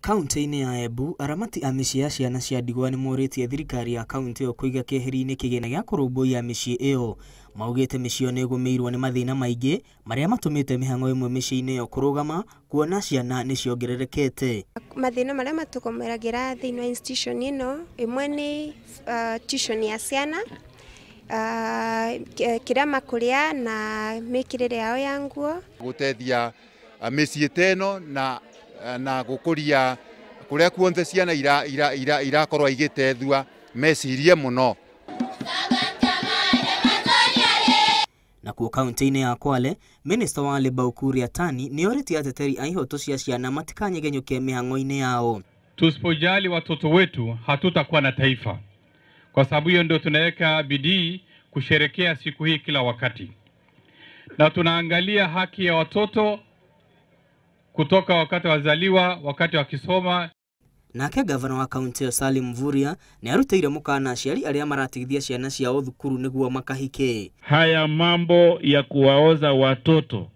Kaunti-inĩ ya Embu, aramati a mĩciĩ ya ciana cia ndigwa nĩ morĩtie thirikari ya kaunti ĩyo kũiga keheri-inĩ kĩgĩna gĩa kũrũmbũiya mĩciĩ ĩyo. Maugĩte mĩciĩ ĩyo nĩ ĩgũmĩirwo nĩ mathĩna maingĩ marĩa matũmĩte mĩhang'o ĩmwe mĩciĩ-inĩ ĩyo kũrũgama kuona ciana nĩ ciongererekete. Mathĩna marĩa matũgũmĩragĩra thĩinĩ wa institution ĩno, ĩmwe nĩ tuition ya ciana, kĩrĩa makũrĩa na mĩkĩrĩre yao ya nguo. Gũteithia mĩciĩ ta ĩno na gũkũria kũrĩa kuothe ciana irakorwo igĩtethua mecirie mũno. Nakuo kaunti-inĩ ya Kwale, Minista wa Labour Ukur Yatani nĩ orĩtie ateteri a ihoto cia ciana matikanyegenyũke mĩhang'o-inĩ yao. Tusipojali watoto wetu hatutakuwa na taifa. Kwa sababu hiyo ndio tunaweka bidii kusherekea siku hii kila wakati. Na tunaangalia haki ya watoto kutoka wakati wazaliwa, wakati wakisoma. Nake gavana wa kaunti ya Salim Mvurya nĩ arutĩire mũkana aciari arĩa maratigithia ciana ciao thukuru nĩguo makahike. Haya mambo ya kuwaoza watoto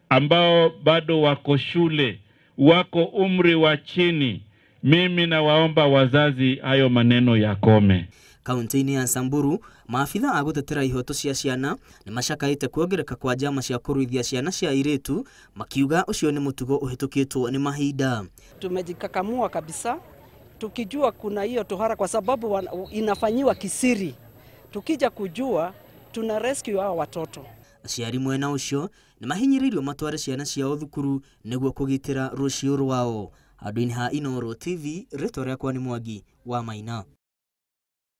ambao bado wako shule, wako umri wa chini, mimi nawaomba wazazi hayo maneno yakome. Kaunti-inĩ ya Samburu, maabitha a gũtetera ihoto cia ciana nĩ macakaĩte kuongereka kwa njama cia kũruithia ciana cia airĩtu, makiuga ũcio nĩ mũtugo ũhĩtũkĩtwo nĩ mahinda. Tumejikakamua kabisa tukijua kuna hiyo tohara kwa sababu inafanyiwa kisiri. Tukija kujua tuna rescue hao watoto. Aciari mwena ũcio nĩ mahinyĩrĩirio matware ciana ciao thukuru nĩguo kũgitĩra rũciũ rwao. Handũ-inĩ ha Inooro TV, rĩtwa rĩakwa nĩ Mwangi wa Maina.